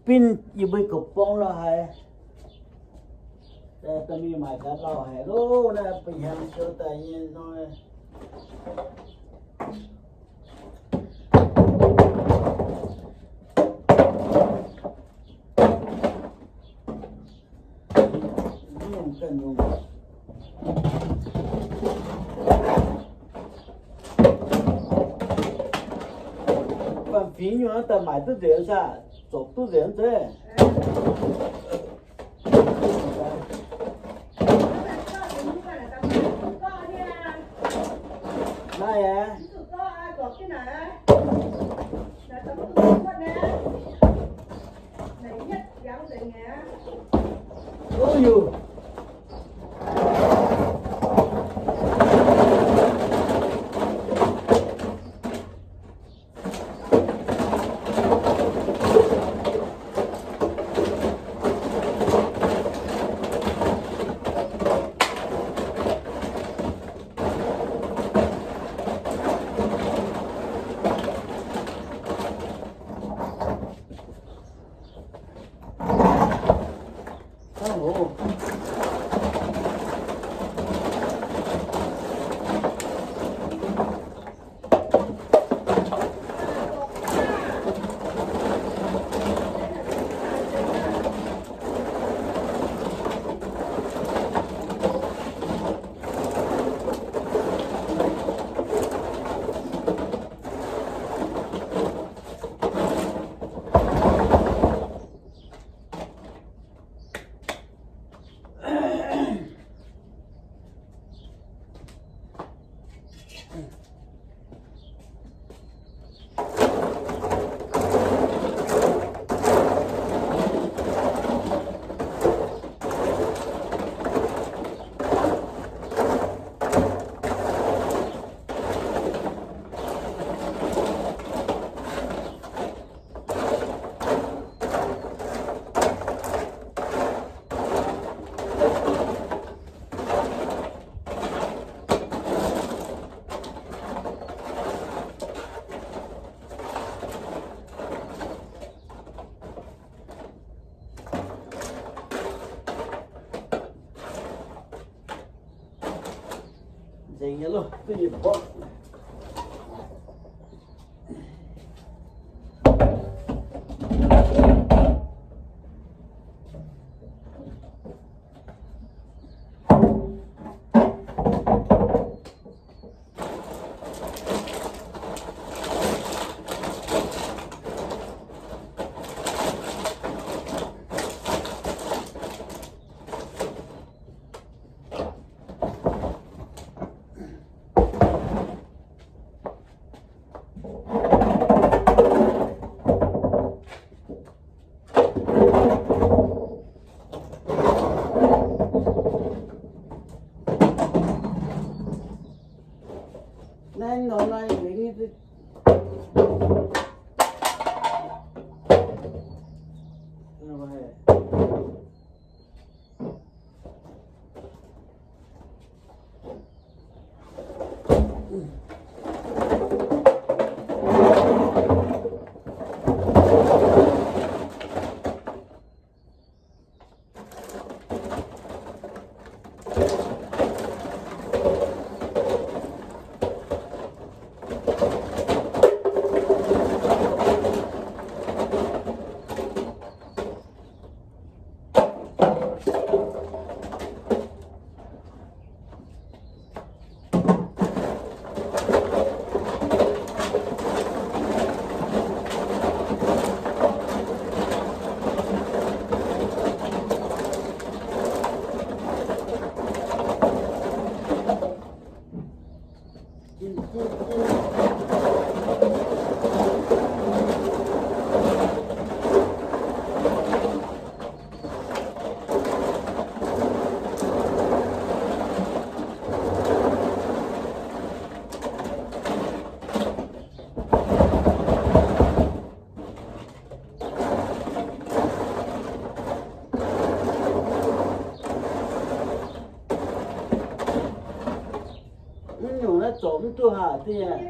Bin yie mbuo gorngv-borngv lorh haic. Da'mingh maaic gaax lauh haic loh, naaiv ba'hnyangx ziouc daaih nyei hnoi. Baamh fingx nyungc daaih maaic duqv nzengc saah? Zorpc duqv nzengc zeiv. Naaiv aqv. Oix yuh. Nzengc nyei loh, duqv nyei mborqv. Naaiv norm naaiv nzengc nyei. Mv nyungc naaiv zorc mv duqv haac dih aqv.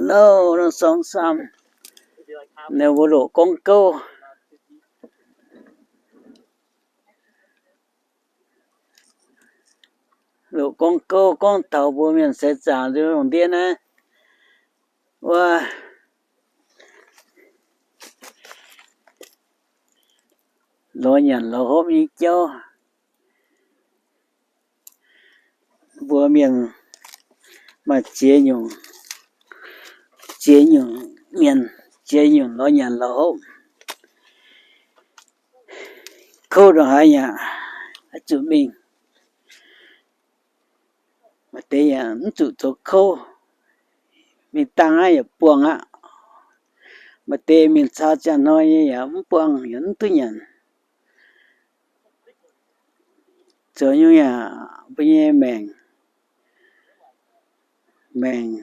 Nor, nor song sam, ninh mbuo loqc gorngv gouv, loqc gorngv gouv gorngv taux mbuo mienh seix zaangc nzengc lungh ndiev naaiv wuov lorz nyanc lorz hopv nyei jauv. Mbuo mienh maaih ziex nyungc, ziex nyungc mienh, ziex nyungc lorz nyanc lorz hopv. Kouv ndongc haaix yaac oix zuqc mingh. Maaih deix yaac mv zuqc zoux kouv, mingh dangh aqv yaac buangh aqv. Maaih deix mingh caux ziangh hnoi nyei yaac mv buangh, yaac mv duqv nyanc. Zoux nyungc yaac mbuo nyei maengc, maengc,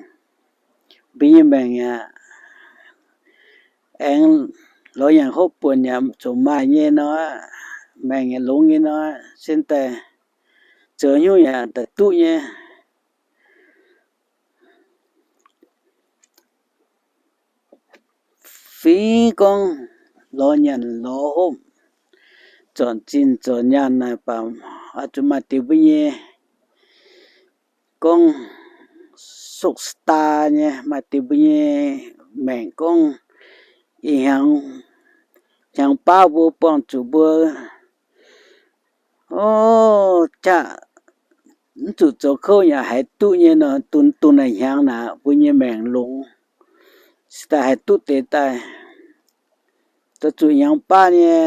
mbuo nyei maengc yaac aengx lorz nyanc hopv buonc yaac zuqc maaih nyei nor, maengc yaac longx nyei nor, sin daaih zoux nyungc yaac daaih duqv nyei. Fingx gorngv lorz nyanc lorz hopv, zornc zinh zornc nyaanh naaic, baac oix zuqc maaih deix mbuo nyei gorngv sokv star nyei, maaih deix mbuo nyei maengc gorngv ih hnyangx, hnyangx baav mbuo buangh zuqc mbuo, o, jaav mv zuqc zoux kouv yaac haiz duqv nyei nor, dungx dungx naaic hnyangx naaic mbuo nyei maengc longx, se daaih haiz duqv deix daaih. Zoux zuqc hnyangx baav nyei,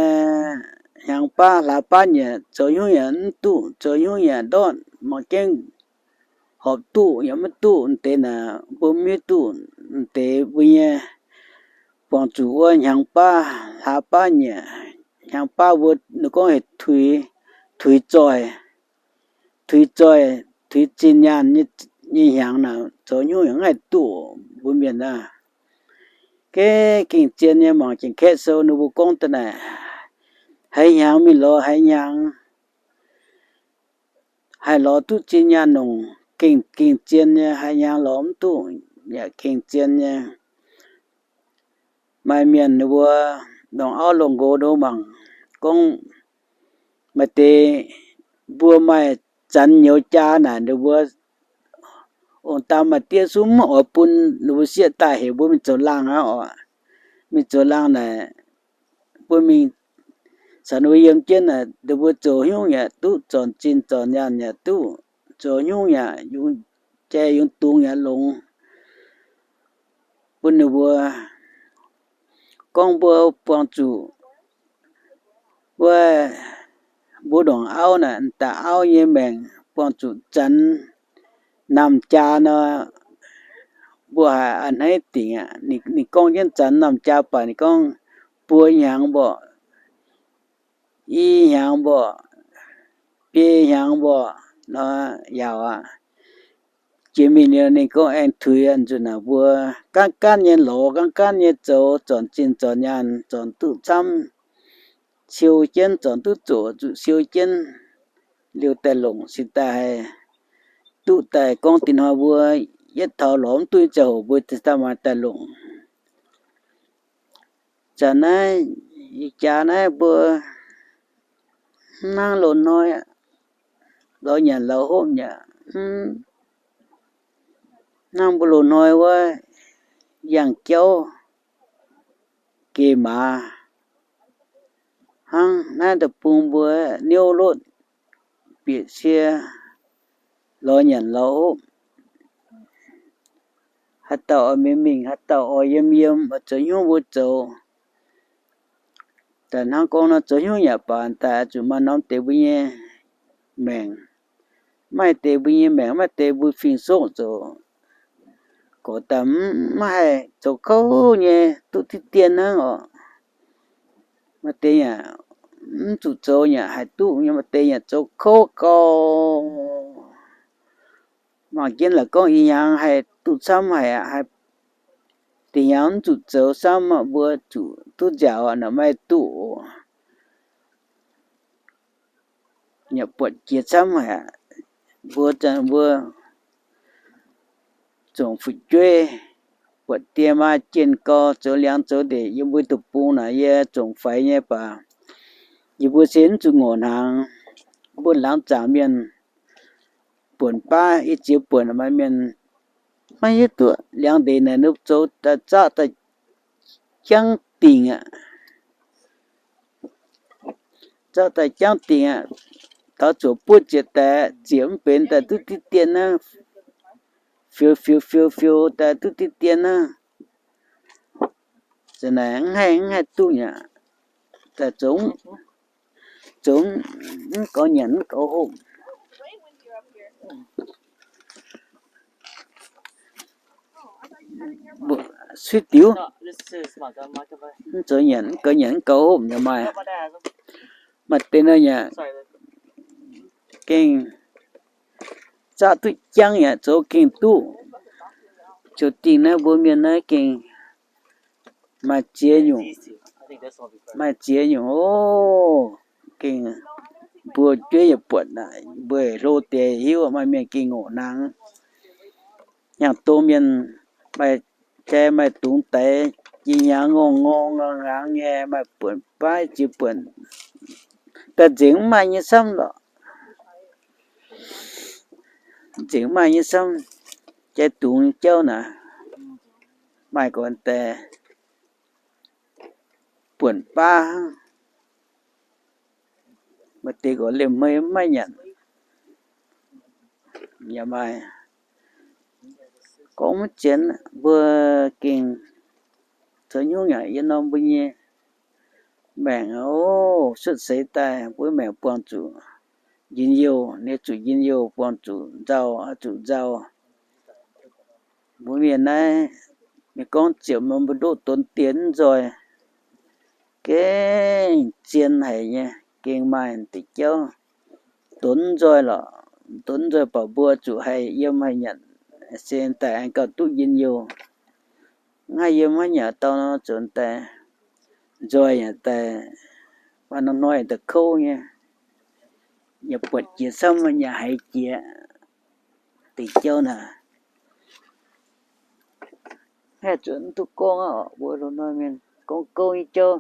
hnyangx baav hlaax baav nyei, zoux hnyouv yaac mv duqv, zoux hnyouv yaac ndortv, mangc jienv horpc duqv yaac maiv duqv deix naaic, mbuo mv hiuv duqv deix mbuo nyei buangh zuqc wuov hnyangx baav hlaax baav nyei, hnyangx baav mbuo ninh gorngv heuc tuix, tuix zoih, tuix zoih, tuix zinh nyaanh nyei hnyangx naaic, zoux hnyouv yaac mv haih duqv mbuo mienh aah. Gengh, gengh zien nyei, mangc Janx-Kaeqv sou ninh mbuo gorngv daaih naaic, haiz hnyangx mingh lorz haiz hnyangx, haih lorz duqv zinh nyaanh longc, gengh, gengh zien nyei, haiz hnyangx lorz mv duqv yaac gengh zien nyei. Maaih mienh ninh mbuo longc auv longc nqox ninh mbuo mangc gorngv maaih deix mbuo maaih zanx nyouz jaa naaic, ninh mbuo ong-daan maaih diev sumv mv oix bun ninh mbuo sieqv daaih heuc mbuo mingh zoux laangh aqv oc. Mingh zoux laangh naaic, mbuo mingh caux ninh mbuo yiem jienv naaic, ninh mbuo zoux hnyouv yaac duqv, zornc zinh zornc nyaanh yaac duqv, zoux hnyouv yaac yungz jai yungz dungz yaac longx bun ninh mbuo. Gorngv mbuo buangh zuqc wuov, mbuo ndongc auv naaic, da'auv nyei maengc buangh zuqc zanx naamh jaa nor, mbuo haiz a'hneiv dingc aqv. Ninh, ninh gorngv jienv zanx naamh jaa baac ninh gorngv buo hnyangx mborqc, i hnyangx mborqc, biei hnyangx mborqc nor yaac aqv. Jiex mingh liuz ninh gorngv aengx tuix nzunc naaic mbuo gaanv gaanv nyei lorz, gaanv gaanv nyei zoux, zornc zinh zornc nyaanh, zornc duqv camv siou jienv, zornc duqv zoqc zuqc siou jienv liuz daaih longc sin daaih haih duqv daaih gorngv dinh hnoi mbuo yietv taux lorz mv duqv nyei ziangh hoc mbuo daaih maaih daaih longc. Zanc naaiv ih jaax naaiv mbuo hnangv loz-hnoi lorz nyanc lorz hopv nyei, hnangv mbuo loz-hnoi wuov yangh jauv geh maaz hnangv naaiv deic-bung mbuo niouv lotv bieqc cie lorz nyanc lorz hopv. Haaix dauh oix mingh mingh, haaix dauh oix yiem yiem, oix zoux hnyouv mbuo zoux. Daaih hnangv gorngv nor, zoux hnyouv yaac baac daaih zuqc maaih norm deix mbuo nyei maengc. Maaih deix mbuo nyei maengc, maaih deix mbuo fing-soqv zoux, gorqv daaih mv, mv haih zoux kouv nyei, duqv diqv dien hnangv oc. Maaih deix yaac mv zuqc zoux yaac haih duqv nyei, maaih deix yaac zoux kouv gau. Mangc jienv la'gorngv ih hnyangx haih duqv camv haic aqv, dinh hnyangx mv zuqc zoux camv aqv, mbuo zuqc duqv nziaauc naaic maiv duqv oc. Yaac buatc jiex camv haic aqv. Mbuo, mbuo zongc fu'jueiv, buatc die maa jienh gau zoux liangx zoux ndeic yiem mbuo deic-bung naaic, yie zongc faix nyei baac yie mbuo se mv zuqc ngorc hnaangx. Mbuo laangz zaangc mienh buonc baav, yie ziex buonc maaih mienh maiv hiuv duqv liangx ndeic naaic ninh zoux daaih zaqv daaih jangv dingc aqv. Zaqv daaih jangv dingc aqv. Taux zuoqc buov ziepc daaih ziepc mv benx daaih duqv diqv dien naaiv. Fiou fiou fiou fiou daaih duqv diqv dien naaiv. Za'naaic mv haih, mv haih duqv nyei aqv. Daaih zoux, zoux mv gaux nyanc mv gaux hopv. Suiv diuv, mv zoux nyanc, mv gaux nyanc mv gaux hopv nyei maaih. Maaih deix nor yaac gengh zaqv duqv jangv yaac zoux gengh duqv. Ziouc dingh naaiv mbuo mienh naaiv gengh maaih ziex nyungc, maaih ziex nyungc oc. Gengh mbuo jueiv yaac buatc naaic, mbuo hlo deix hiuv maaih mienh gengh ngorc hnaangx. Hnyangx-dongh mienh maaih jai maaih dungz daix, jiex hnyangx ngorngh ngorngh ngorngh hnaangx nyei, maaih buonc baav jiex buonc. Daaih nzengc mv maaih nyei camv lorqc. Nzengc mv maaih nyei camv. Jai dungz jauv naaic, maaih gorn daaih buonc baav hnangv. Maaih deix gorx liemh hmei mv maiv nyanc. Yaac maaih gorngv mv zien, mbuo gengh zoux nyungc yaac yiem norm mbuo nyei maengc oc. Cuotv seix daaih mbuo maengc buangh zuqc njien-youh, ninh zuqc njien-youh, buangh zuqc nzauh, oix zuqc nzauh. Mbuo mienh naaiv, mienh gorngv ziepc mbuo ndoqv donx dien mv nzoih, gengh zien haic nyei, gengh maaih deix jauv donx mv nzoih lorqc. Donx mv nzoih baac mbuo zuqc haih yiem haih nyanc, se daaih aengx gauh duqv njien-youh. Mv haih yiem maiv nyanc dauh nor, zuqc daaih nzoih yaac daaih, maaih norm hnoi daaih kouv nyei. Yaac buatc jiex camv, yaac haiz jiex deix jauv naaic. Haih zuqc mv duqv gorngv aqv, mbuo loz-hnoi mienh gorngv gouv nyei jauv,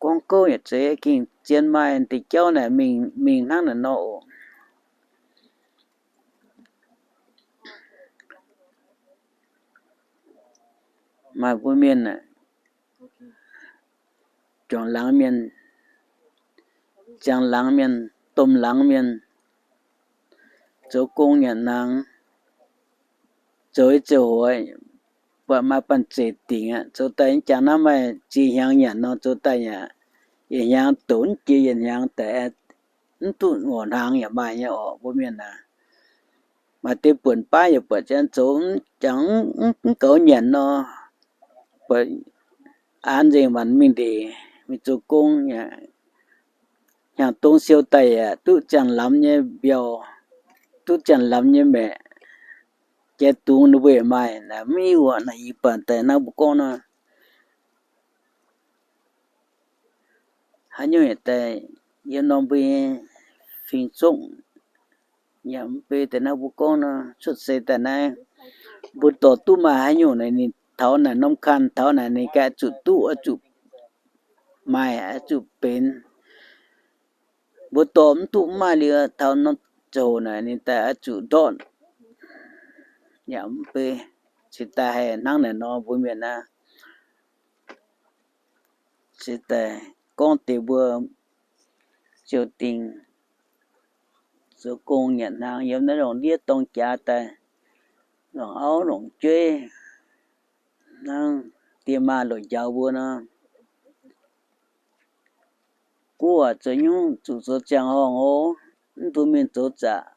gorngv gouv yaac zeiz gengh zien maaih deix jauv naaic mingh, mingh hnangv naaic nor oc. Maaih mbuo mienh aeqv, juangc laangz mienh, ziangx laangz mienh, domh laangz mienh, zoux gong nyanc hnaangx, zoux i ziouc hoic, buatc maaih banh zeic dingc aqv, zoux daaih jangx naaiv maaih ziex hnyangx nyanc nor, zoux daaih yaac yietc hnyangx douc mv jiex, yietc hnyangx daaih mv duqv ngorc hnaangx yaac maaih nyei orqc, mbuo mienh aac. Maaih deix buonc baav yaac buatc janx zoux jangx mv goux nyanc nor, buatc aanx nzengc maanc mingh ndeic mingh zoux gong yaac, hnyangx-dongh siou daaih yaac duqv ziangh lamz nyei mbiauh, duqv ziangh lamz nyei maeqc. Jai dungz ninh mbuo yaac maaih naaic, mv hiuv aqv. Naaiv ih baac daaih naaiv mbuo gorngv nor, haaix nyungc yaac daaih yiem norm mbuo nyei fing-zongv. Yaac mv bei daaih naaiv mbuo gorngv nor, cuotv seix daaih naaiv, mbuo dorh duqv maaih haaix nyungc naaic ninh taux naaic norm kanh, taux naaic ninh ganh zuqc duqv, oix zuqc maaih, oix zuqc benx. Mbuo dorh mv duqv mv maaih liuz, taux norm ziangh hoc naaic ninh daaih oix zuqc ndortv. Yaac mv bei, cingx daaih haih hnangv naaic nor mbuo mienh aqv. Se daaih gorngv deix mbuo ziouc dingc zoux gong nyanc hnaangx yiem naaiv longc ndiev dorng jaax daaih, longc auv longc jueiv hnangv die maa loc njaaux mbuo nor. Guv aac, zoux nyungc zuqc zoux ziangh horngh oc. Mv dungx mingh zoux zaqc.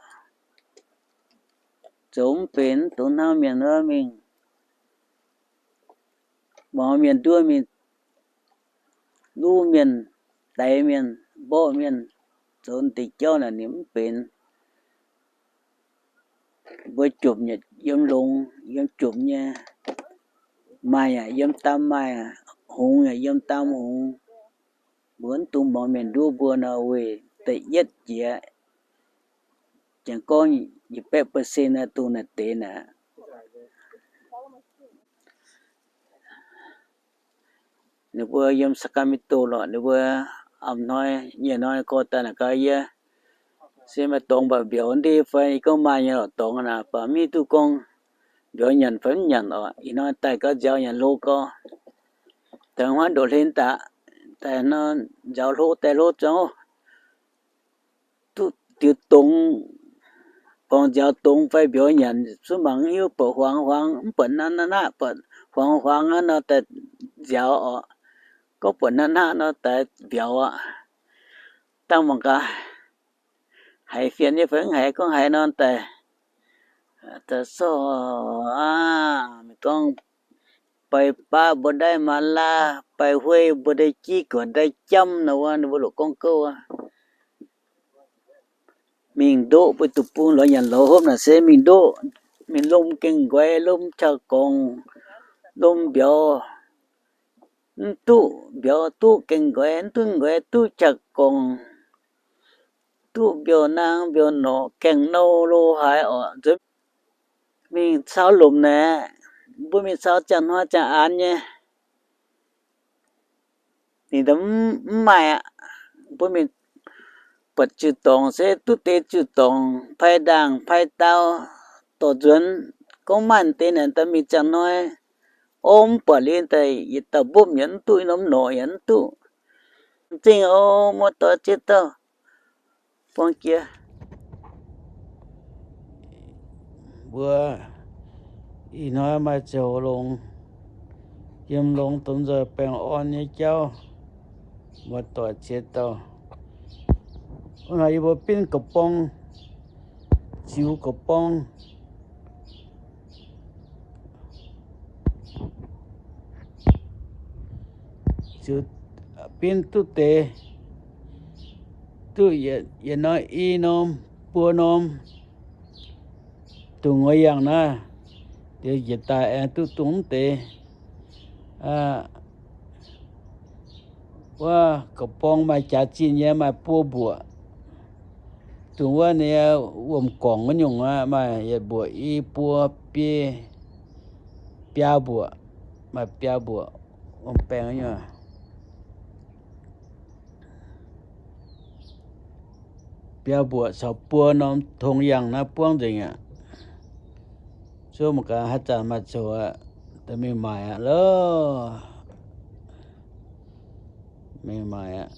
Zoux mv benx mv dungx hnangv mienh wuov mingh. Muangx mienh nduov mingh, luv mienh, daix mienh, mborqv mienh, zoux deix jauv naaic ninh mv benx. Mbuo jomc yaac yiem longx, yiem jomc nyei, maaih yaac yiem daam maaih, hungx yaac yiem daam hungx. Mbuo mv dungx muangx mienh nduov mbuo nor, weic da'yietv jiex, janx gorngv yietc baeqv percent naaiv dungx naaic deix naaic. Ninh mbuo yiem Sacramento lorqc, ninh mbuo a'hnoi, nyei hnoi gorx daaih naaic gaax yie, se maaih dorngx mbatc mbiauz ndie fai, yie gorngv maaih nyei lorqc dorngx naaic, baac mv hiuv duqv gorngv mbiauz nyanc fai mv nyanc oc. Ih hnoi daaih gauh nziaaux nyanc hlo gau. Daaih hnangv ndoqc hlen daaih, daaih nor nziaaux hlo daaih hlo zuangx oc. Duqv diux dongz, borngz nziaaux dongz fai mbiauz nyanc, zungv mangc mv hiuv, buatc huangx huangx, mv buatc naaiv naaiv, buatc huangx huangx aqv nor daaih nziaaux oc. Gorngv buatc naaiv naaiv nor daaih mbiauz aqv. Dangh mangc gaax, haiz fienx nyei fai mv haiz, gorngv haiz nor daaih, daaih sorh aqv. Mv gorngv bai baav mbuo ndaix maa laav, bai hueiv mbuo ndaix jiv, guangc ndaix jamv nor wuov, ninh mbuo loqc gorngv gouv aqv. Mingh ndoqv, mbuo duqv bung lorz nyanc lorz hopv naaic se mingh ndoqv, mingh lomh gaengh nqoi, lomh qaqv gorngv, lomh mbiauz, mv duqv mbiauz duqv gaengh nqoi, mv duqv nqoi duqv qaqv gorngv, duqv mbiauz naang mbiauz norqc gaengh nouh lo haaix oc. Nzuonx mingh caux lomc naaic, mbuo mingh caux ziangh hnoi ziangh aanx nyei. Ninh mv maaih aqv. Mbuo mingh buatc ziuc dorngc se duqv deix ziuc dorngc, pai ndaangc pai dau, dorh nzuonx. Gorngv maaih deix naaic daaih mingh ziangh hnoi, o, mv buatc liuz daaih yietc dauh mbopv yaac mv duqv, norm norqc yaac mv duqv. Zingh o, muoz-doic ziex dauh buang jiex. Mbuo ih hnoi maaih ziangh hoc longx, yiem longx dongh nzoih baengh orn nyei jauv, muoz-doic ziex dauh. Wuov hnoi yie mbuo binv ga'borng, ziux ga'borng, ziux binv duqv deix, duqv yietc norm i norm buo norm, dongh wuov yangh naaiv, njiec daaih aengx duqv dongh mv deix. Wuov ga'borng maaih jaax zinh nyei, maaih buo mbuoqc. Dongh wuov ninh wuom-gorngc wuov nyungc aqv, maaih yietc mbuoqc, i buo, biei, biaa mbuoqc, maaih biaa mbuoqc wuom-baengh nyei. Biaa mbuoqc caux buo norm tong yangh naaiv buangv nzengc aqv. Zuov mangc gaax haaix zanc maaih zoux aqv, daaih mingh maaic aqv loh. Mingh maaic aqv.